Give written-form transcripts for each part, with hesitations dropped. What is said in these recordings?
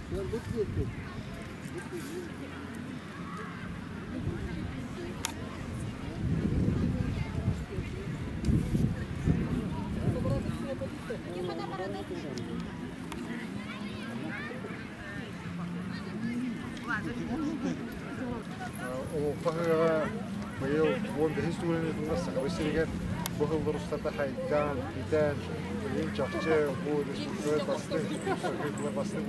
Олоҥхо ыһыаҕа быйыл 15 сүүрэнитиннэр Сахабыт сиригэр бу сыллар устата хайдаан, бүтэн, билигин чахчы бу республика бастыҥ, бастыҥ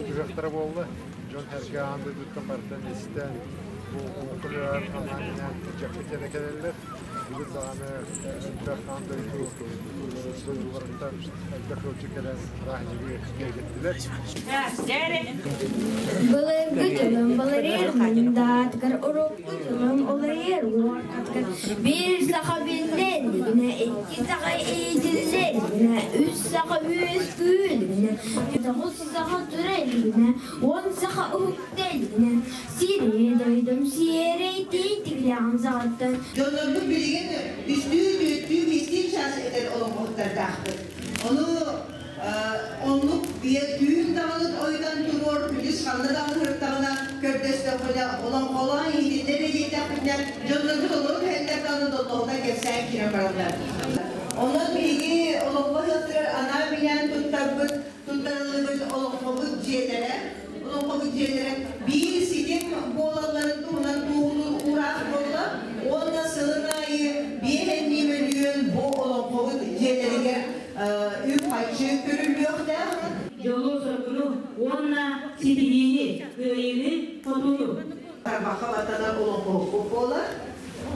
ыһыахтара буолла. Дьон-сэргэ аан дойдуттан барытын истэн, бу олоҥхо ыһыаҕар анаан-минээн дьэппитиэнэ кэлэллэр. Бүгүн даҕаны элбэх аан дойду дойдуларыттан элбэх ыалдьыт кэлэн бырааһынньыгы киэргэттилэр. Былыргы дьонум баларыйар мындаатыгар, урукку дьонум уларыйар уоркатыгар биир саха биллэригинэ, икки саха иитиллэригинэ, үс саха үөскүүлүгүнэ, тоҕус саха тура илигинэ, 10 саха уһукта илигинэ, сири дойдум сиэрэй тиитиглэҕин саҕаттан Дьоннорбут билигин үстүү, түөртүү, биэстии чаас этэр олоҥхоһуттардаахпыт. Ону оннук түүн даҕаны ойутан туруор, күнүс ханна даҕаны сырыттаҕына көрдөстөхпүнэ, олоҥхолоон иһитиннэр диэтэхпитинэ, дьоннорбут олору түһэллэр даҕаны доллоһутан кэпсээн киирэн бараллар. Онон биһиги олоҥхо ыһыахтарыгар анаан-минээн туттарбыт, туттарыллыбыт олоҥхобут дьиэлэрэ, олоҥхобут дьиэлэрэ биир ситим буолалларын туһунан туоһулуур уураах буолла уонна сылын аайы биэһэннии мөлүйүөн бу олоҥхобут дьиэлэригэр үп-харчы көрүллүөхтээх. Дьолу-соргуну уонна ситиһиини, кыайыыны-хотууну! Тарбахха баттанар олоҥхоһукпут буолар.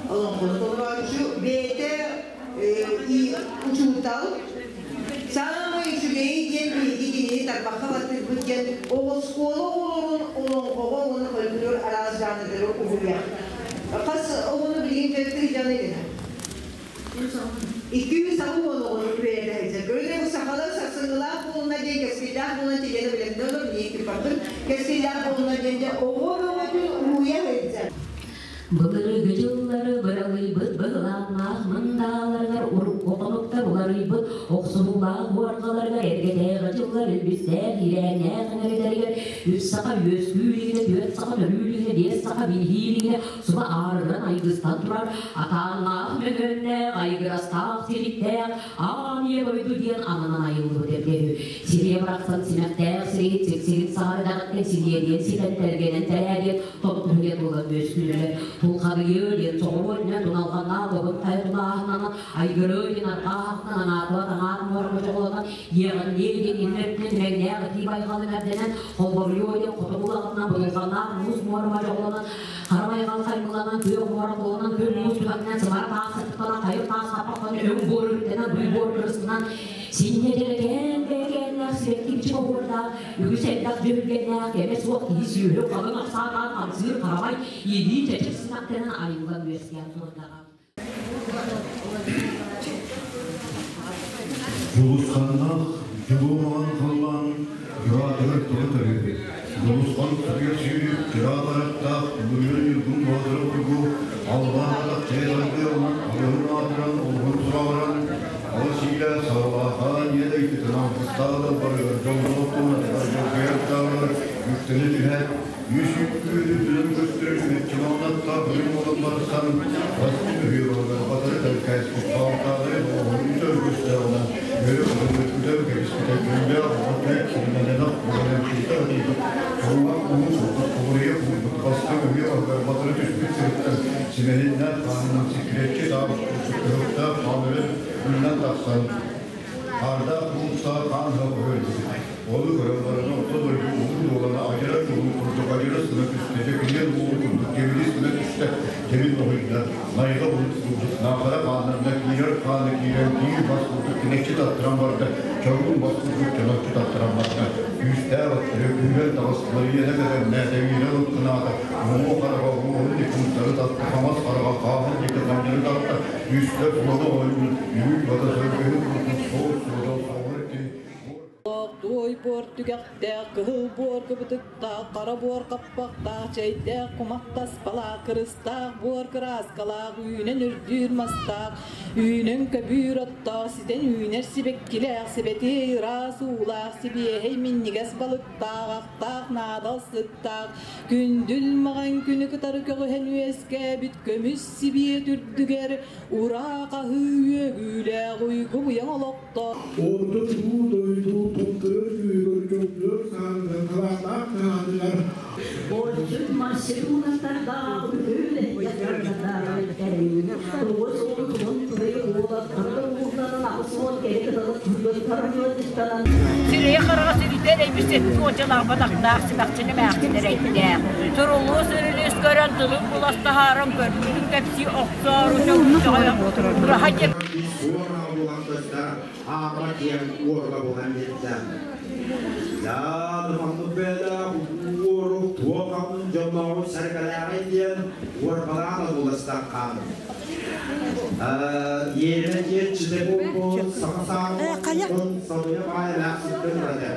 Олоҥхону толорооччу бэйэтэ учуутал. Саамай үчүгэйи диэн биһиги кинини тарбахха баттыырбыт диэн оскуола оҕолорун олоҥхоҕо уонна фольклор араас жанрдары уһуйар. Хас оҕону билигин төрүт дьон гына. 280 оҕону үөрэтэ сылдьар. Көрүнэ бу сахалар сарсыҥҥылаах буолуна диэн кэскиллээх буолуна тиийэн билэмнэ олор миин туппаппын. Кэскиллээх буолуна диэн дьэ оҕо бөҕөтүн уһуйа сылдьар. Былыргы дьыллары быралыйбыт быһылааннаах мындааларыгар урукку хонуктар уларыйбыт охсуһуулаах уорҕаларыгар эргэтээҕи дьыллар илбистээх иирээннээх ыҥырыытарыгар үс саха үөскүүлүгүнэ, түөрт саха төрүүлүгүнэ, биэс саха бииһиилигинэ суба аарынан айгыстан турар атааннаах мөһүөннээх, айгырастаах сириктээх аан ийэ дойду диэн ананан айыллыбыт эбитэ үһү. Сириэ барахсан симэхтээх сиригит сиксигит саҕардаҕыттан синиэ диэн ситэн тэлгэнэн тэрээриэт томтуһуйа туолан үөскүүллэр. Тулхадыйыы диэн соҕуруу өттүнэн туналҕаннаах уобут хайа тулааһыннанан, айгырыы диэн арҕаа аһахтан аҥаатыла таҥаат муора мочоҕолонон, иэҕэнниэ диэн иннэ өттүнэн түрэҥнээх итии байҕалын эрдэнэн, холборуйуо диэн хотугу улаҕатынан будулҕаннаах муус муора мочоҕолонон, хара байҕал хаймыланан, күөх муора туоланан, күн муус түгэҕинэн сымара таас сыттанан, хайыр таас хаппахтан өҥ буор үрдэнэн, дуй буор кырысынан, синньэ дьэрэкээн бэйэкээннээх сибэкки бичик оһуордаах, үгүс элбэх дьүһүлгэннээх, кэмэ суох киһи сүөһү халыҥ ахсааннаах хамсыыр харамай, иилии чэчир симэхтэнэн айыллан үөскээн турдаҕа. Дьулусханнаах дьулуомаҕан халлаан дьураатыгар тула төрүүр. Дьулусхан сырыа сүүрүк дьураа барахтаах Ньургун Ньургун Боотура курдук албаан атах чэйэ-тардыаланан алыһын аатыран олуһун сураҕыран ала сиилэ саҕалаахаан ийэ дойдутун алгыстаах далбарыгар дьоллоох туонатыгар дьолгуйар дааҕар үктэнэ түһээт Үс үҥкүүнү дүлүҥ көстөр үччүмаҕынаттаах үрүҥ уолан барсан бастыҥ үһүө батары тэлкээспит хаалтаары оҕоһун өргүстээҕинэн өрө көтөммүтүн кэбиспитэ күннээх оҕо түөрт сиринэн буолан киитэ ытыйбыт туруган уһун курдук кубулуйа куурбут бастыҥ үһүө аһыгар батары түспүт сириттэн симэлиннээх хаанынан сиккирэччи таабыт курдук ыһыктаах хаан өрө үллэн тахсан Ардаах булуустаах хаан ыһа көһөрдүбүт. Ону көрөн баран орто дойду улуу дуолана адьырар дьолун курдук адьырас гына түстэ, дьэкириэн уолу курдук кэбирис гына түстэ, кэбин тоһуйда, найҕа булут курдук наахара хааннарына киирэр хаана киирэн киир бас курдук кинэччи таттаран барда, чоруун бас курдук чоноччу таттаран барда. Күүстээх өттүрэ күүрэн таҕыстылар, иэнэ бэлэмнээтэ, иирэн ыттынаата, уҥуох хараҕа уоһун диэки умсары татта, хаҥас хараҕа хааһын диэки ханньары татта, үстэ туланы ойуун, үүт бата сөргөһүн курдук суол суодал соҕур кини Туойбут буор түгэхтээх, кыһыл буор кыбытыктаах, хара буор хаппахтаах, чэйдээх кумах таспалаах, кырыстаах буор кырааскалаах, үүнэн үрдүүр мастаах, үүнэн көбүүр оттоох, ситэн үүнэр сибэккилээх, сибэтиэй ыраас уулаах, сибиэһэй минньигэс балыктаах, ахтаах наадал сыттаах, күндүл маҕан күнү кытары көҕүһэн үөскээбит көмүс сибиэт үрдүгэр ураа хаһыы үөгүүлээх уйгу быйаҥ олохтоох. Орто туруу дойду томторор күүһүгэр дьоллор сааныгар талааннаах таһаатыгар Отчут массыынатардаах Сирэйэ-хараҕа сиритэ эрэйбит сетти-уончалаах батахтаах симэхчини эмээхсин эрэйдээх. Сурулуу сөрүлүүс көрөн тылын булас таһааран көрбүтүн кэпсии охсоору чөҕө диэн Уорга булан көстө, аама киэҥ уорга булан биэрдэ. Даа, бэйэлээх уору туох дьоннооҕу сэргэлээҕэй диэн уорбалаан одууластахха. Иэрэ дьиэ буолбут саҥа саамын салыйа баайалаах сыттын ырата.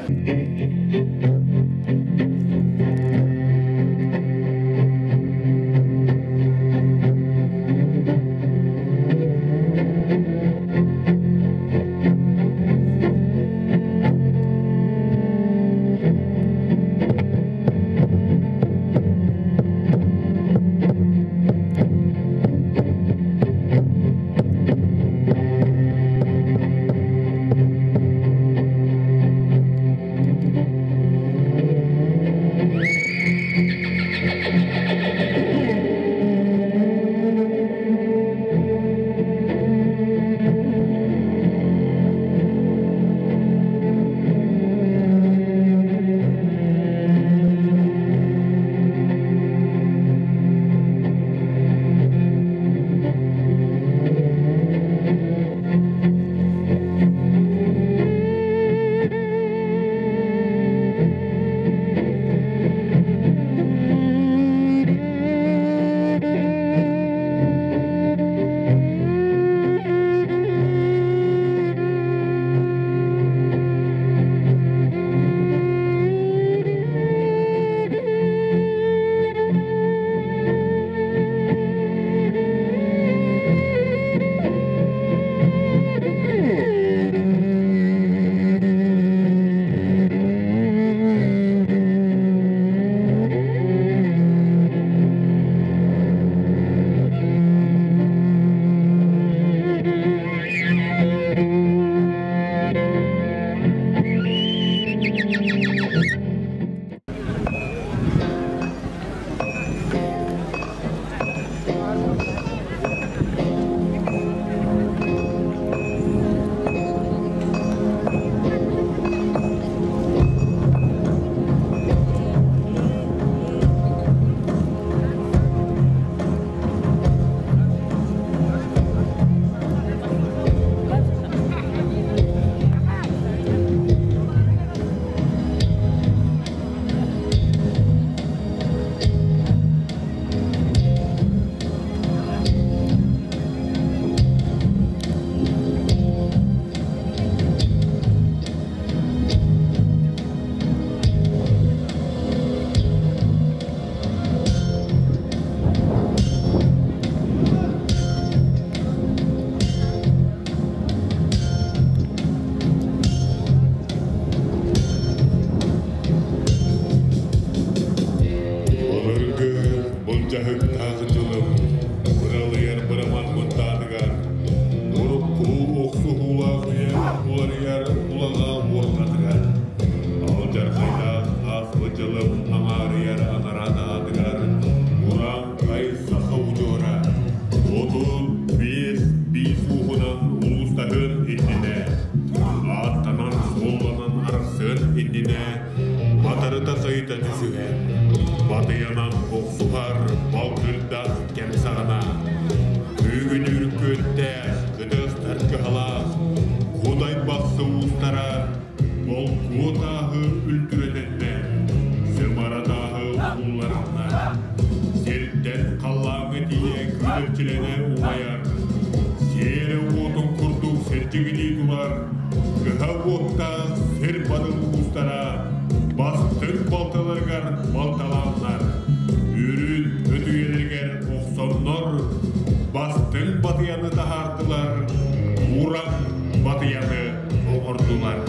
Былыргы былдьаһыктаах дьылым быралыйар быраман мындаатыгар урукку охсуһуулаах үйэ уларыйар улаҕа уорҕатыгар алдьархайдаах ааспыт дьылым аҥаарыйар анараатаатыгар урааҥхай саха удьуора 35 биис ууһунан улуустаһыан иннинэ ааттанан суолланан арахсыан иннинэ батарыта сайыта түсүһэн батыйанан охсуһар балкырдаах кэм саҕана күүгүнүүр күөттээх кытыастар кыһалаах кудай бахсы уустара болкуо тааһы үлтүрэтэннэр сымара тааһы ууллараннар сиртэн халлааҥҥа тиийэ күүдэпчилэнэ умайар сиэрэ уотун курдук сирдьигинии турар кыһа уоттаах сир бадыл уустара бастыҥ балталарыгар балталааннар, үрүн өтүйэлэригэр охсоннор бастыҥ батыйаны таһаардылар, уран батыйаны оҥордулар.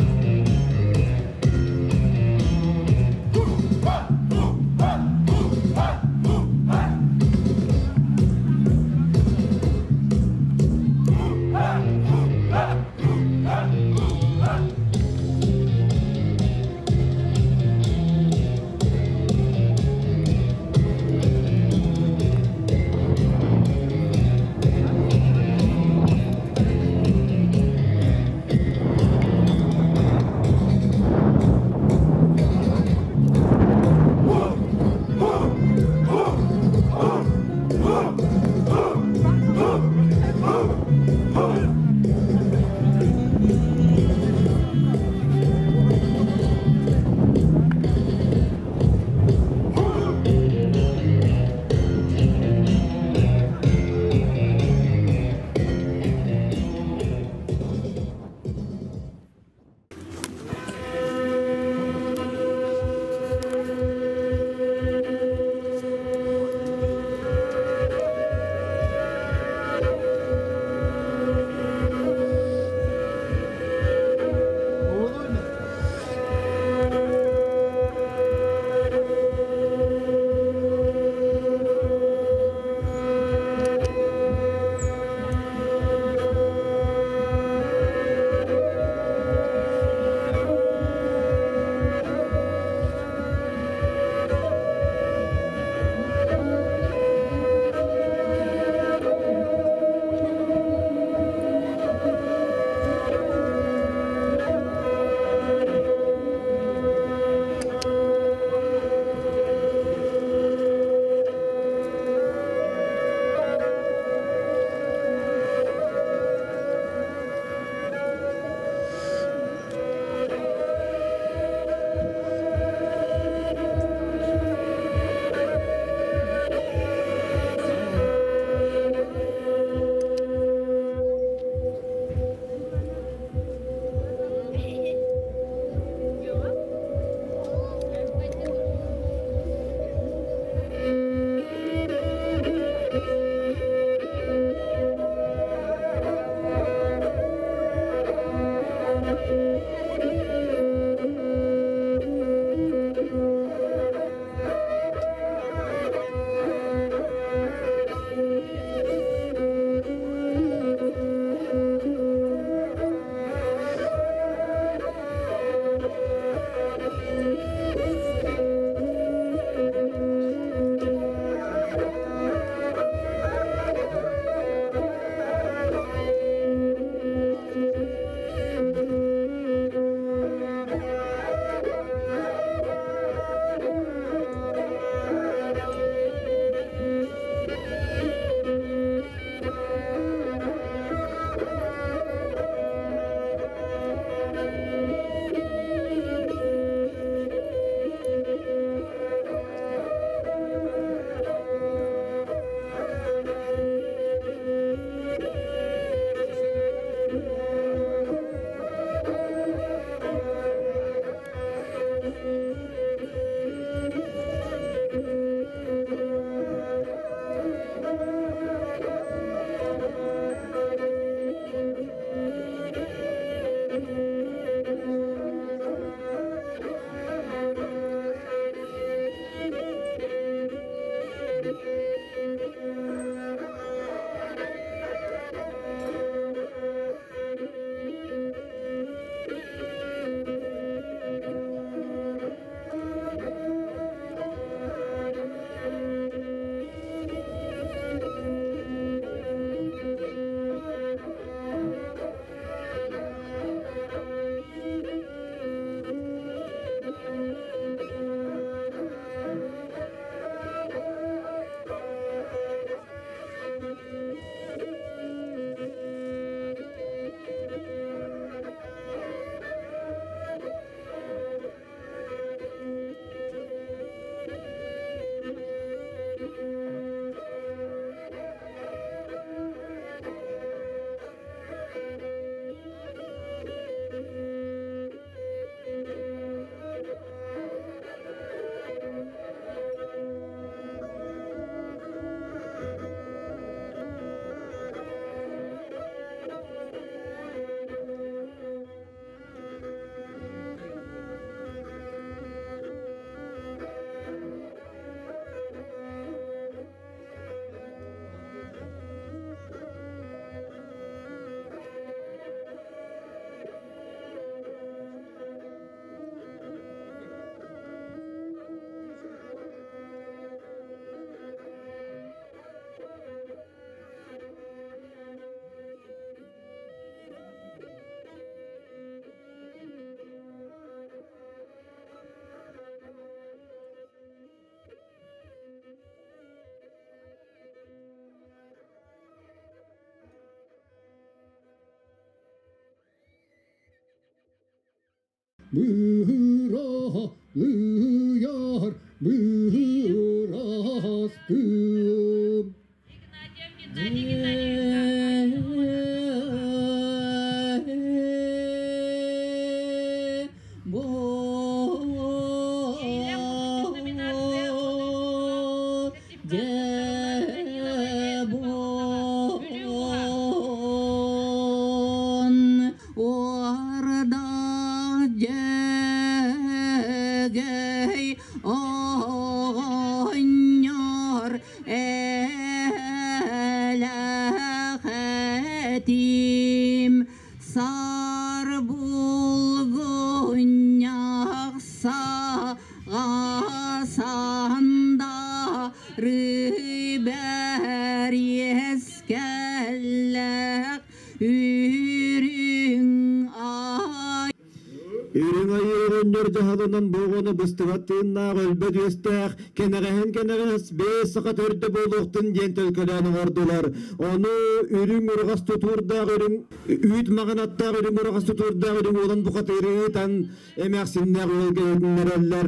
Быралыйар бырастым. Үрүҥ айыы оҕонньор дьаһалынан буоҕуну быстыбат тыыннаах өлбөт үөстээх кэнэҕэһин кэнэҕэс бэйэ саха төрдө буолуохтун диэн төлкөлөөн оҥордулар. Ону үрүҥ ураҕас тутуурдаах үрүҥ үүт маҕан аттаах үрүҥ ураҕас тутуурдаах үрүҥ уолан бухатыыры ыытан эмээхсиннээх уолга иһитиннэрэллэр.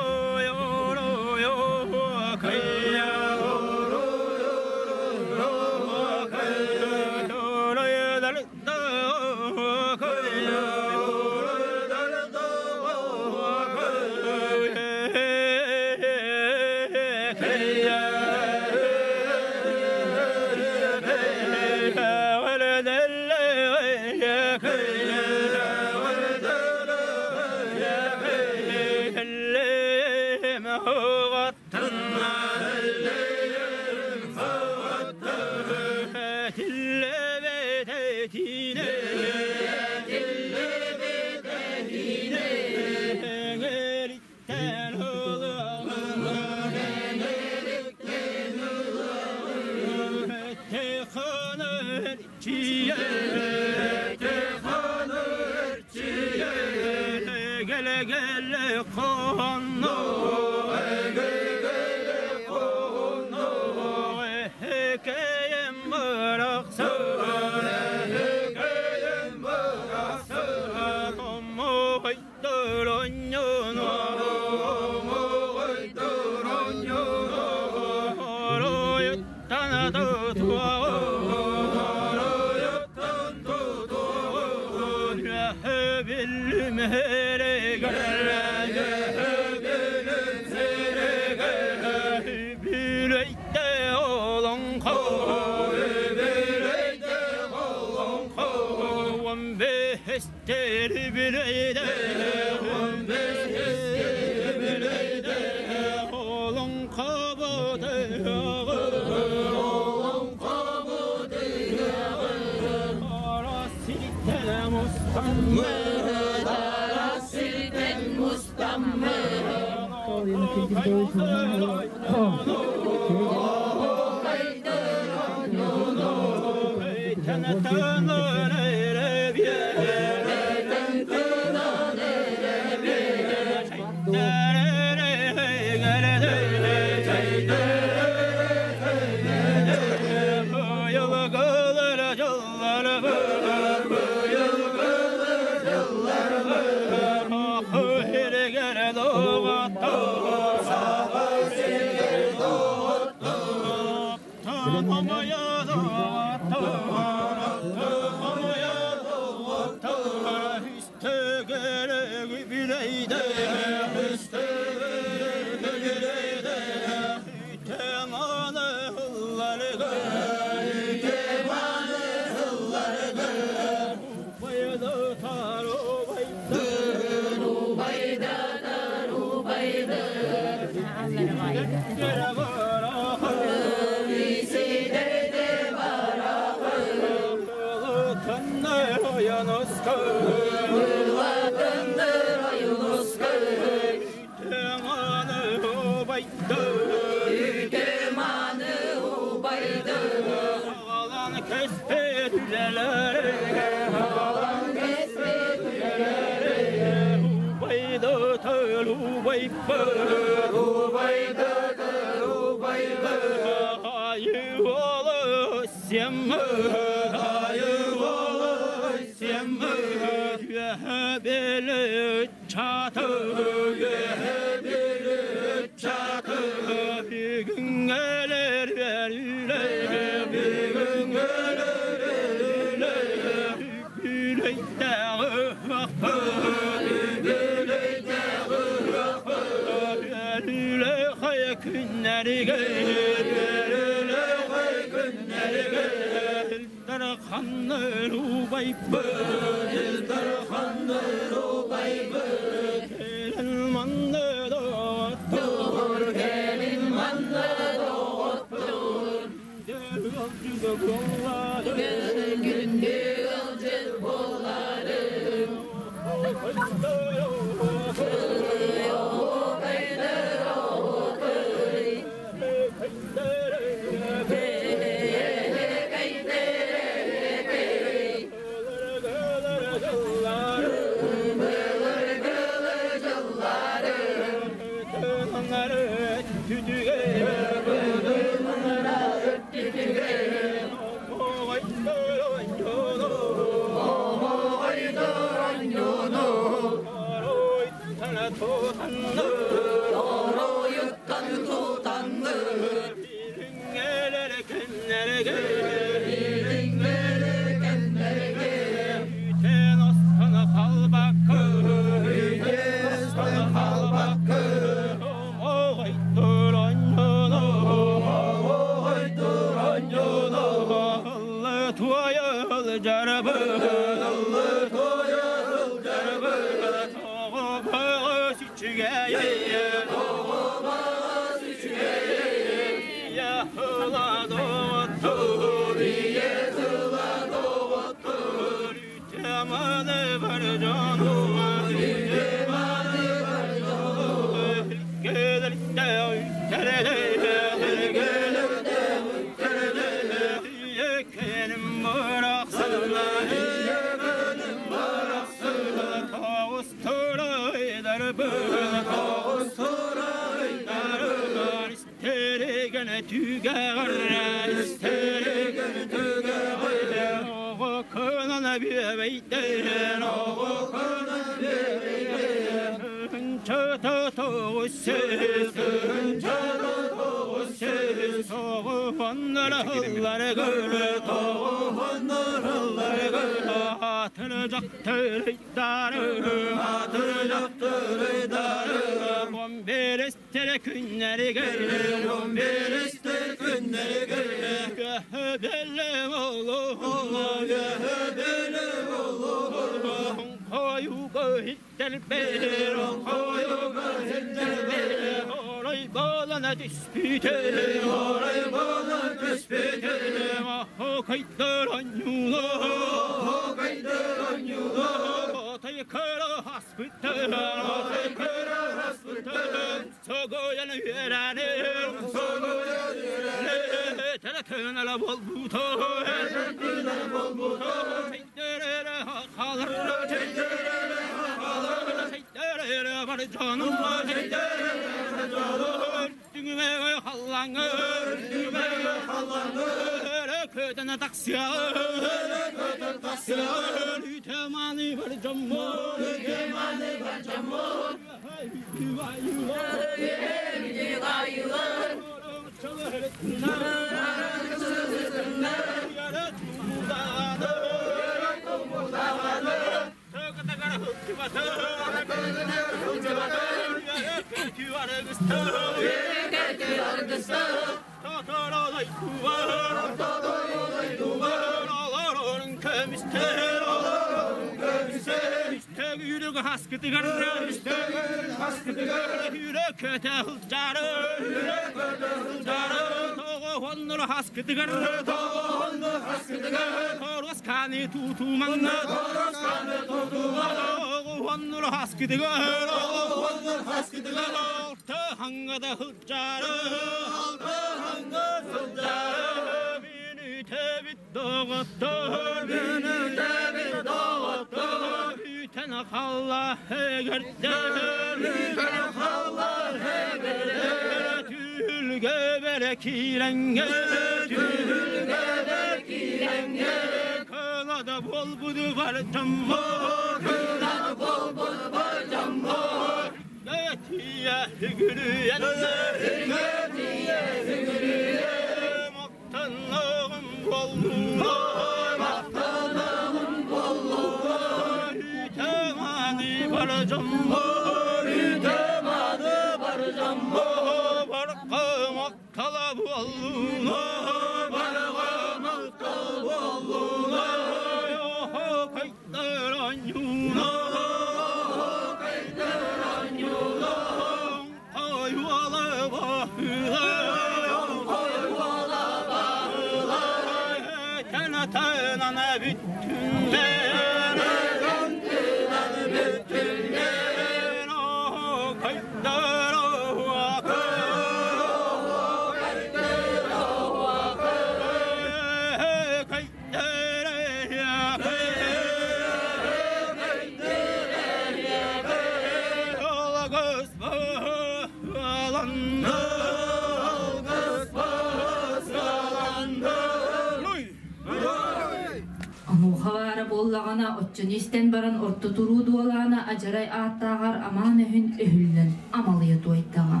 Онуоха баара буоллаҕына, оччону истэн баран орто туруу дуолаана адьарай ааттааҕар амаан өһүн өһүллэн амалыйа туойдаҕа.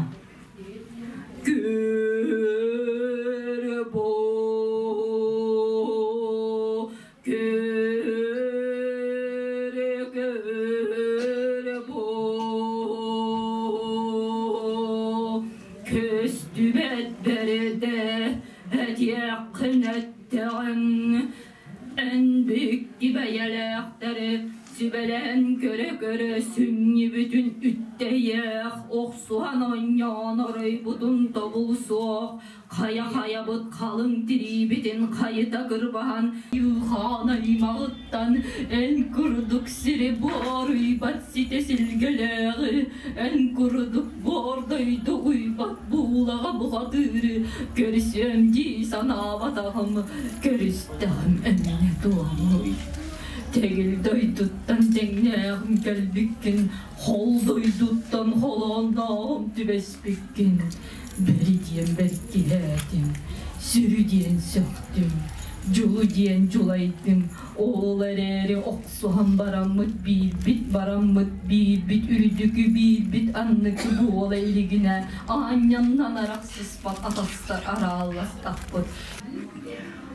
Күр бу күр күр бу көстүбэт бэрдэ этиэххин эттэҕиҥ Эн бүкки бэйэлээхтэри сүбэлээн көрө-көрө сүнньүбүтүн үттэйиэх, охсуһан оонньоон оройбутун тобул суох, хайа-хайабыт халыҥ тириибитин хайыта кырбаһан Юхаан аймаҕыттан эн курдук сири буоруйбат ситэ силгэлээҕи, эн курдук буор дойду уйбат буулаҕа бухатыыры көрсүөм дии санаабатаҕым, көрүстэҕим эмиэ туомуй. Тэгил дойдуттан тэҥнээҕим кэлбиккин, хол дойдуттан холооннооҕум түбэспиккин, бэри диэн бэркиһээтим, сүрү диэн сөхтүм, дьулу диэн дьулайдым, ол эрээри охсуһан бараммыт биирбит бараммыт биирбит үрдүкү биирбит анныкы буола илигинэ аанньаннан арахсыспат атастар араалластахпыт.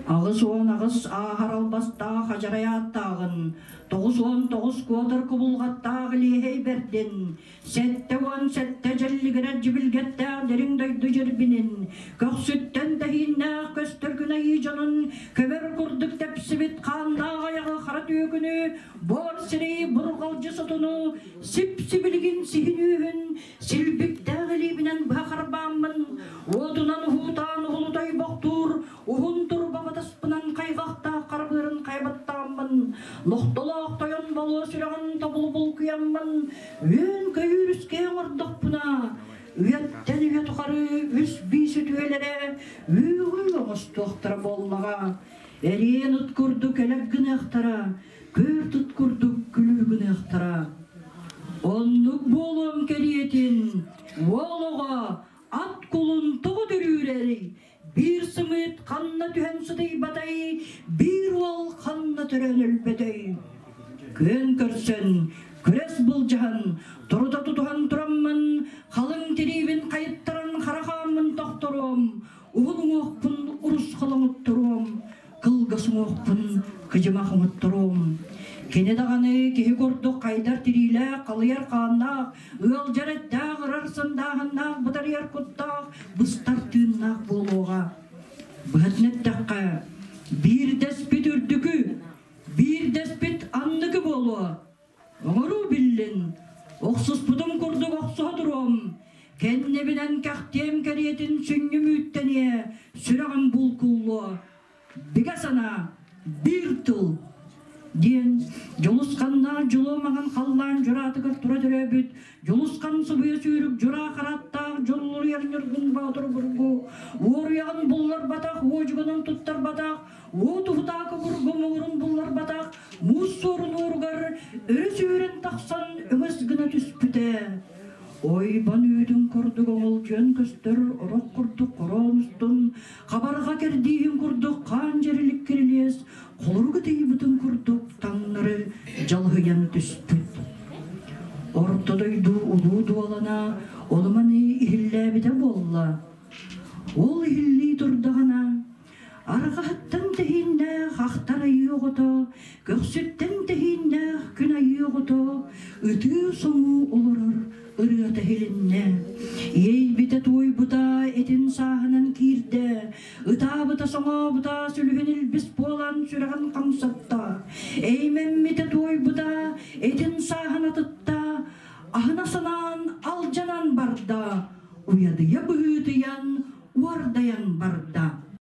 88 ааһар албастаах адьарай ааттааҕын, 99 куотар кубулҕаттаах илиэһэй бэрдин, 77 дьэллигирэр дьибилгэттээх дириҥ дойду дьирбинин, көхсүттэн тэһииннээх көстөр күн айыы дьонун көбөр курдук тэпсибит хааннаах айаҕы хара түөкүнү, буор сирэйи бурҕалдьы сотуну, сип-сибилигин сиһин үөһүн силбиктээх илиибинэн быһа харбааммын, уотунан уһуутаан уһулутай бохтуур уһун турба батаспынан хайҕахтаах харбыырын хайбаттааммын, нохтолоох тойон болуо сүрэҕин тобулу булкуйаммын, үөн-көйүүр үскэ оҥордохпуна, үйэттэн үйэ тухары үс биис үтүөлэрэ үүҕүү оҥостуохтара буоллаҕа. Эриэн ыт курдук элэк гыныахтара, күөрт ыт курдук күлүү гыныахтара. Оннук буолуом кэриэтин, уол оҕо ат кулун тоҕо төрүүрэрий? Биир сымыыт ханна түһэн сытыйбатай, биир уол ханна төрөөн өлбөтөй? Күөн көрсөн, күрэс былдьаһан, турута тутуһан тураммын, халыҥ тириибин хайыттаран хара хааммын тохторуом, уһун уҥуохпун урусхал оҥотторуом, кылгас уҥуохпун кыдьымах оҥотторуом. Кини даҕаны киһи курдук хайдар тириилээх быстар тыыннаах буолуоҕа. Быһатын эттэххэ, биирдэспит үрдүкү, биирдэспит анныгы буолуо. Оҥоруу биллин, охсуспутум курдук охсуһа туруом, кэннибинэн кэхтиэм кэриэтин сүнньүм үүттэниэ, сүрэҕим булкуллуо. Бигэ санаа, биир тыл диэн Дьулусханнаах дьулуо маҥан халлаан дьураатыгар тура төрөөбүт Дьулусхан субуйа сүүрүк дьураа хараттаах дьуллуруйар ньургун боотур бургу уоруйаҕын булларбатах уодьуганын туттарбатах уу туһутаакы бургу муҥурун булларбатах муус суорун ууругар өрө сүүрэн тахсан өҥөс гына түспүтэ. Ойбон үүтүн курдук оҥолдьуйан көстөр орох курдук хороон устун хабарҕа кэрдииһин курдук хаан дьэрилик кирилиэс холоруга тыйбытын курдук таҥнары дьалыһыйан түспүт. Орто дойду улуу дуолана олуманы иһиллээбитэ буолла. Ол иһиллии турдаҕына Арҕаһыттан тэһииннээх ахтар айыы оҕото, көхсүттэн тэһииннээх күн айыы оҕото ытыы-соҥуу олорор ырыата иһилиннэ. Иэйбитэ-туойбута этин сааһынан киирдэ, ытаабыта-соҥообута сүлүһүн илбис буолан сүрэҕин хамсатта, эймэммитэ-туойбута этин сааһын атытта, аһына санаан алдьанан барда, уйадыйа быһыытыйан.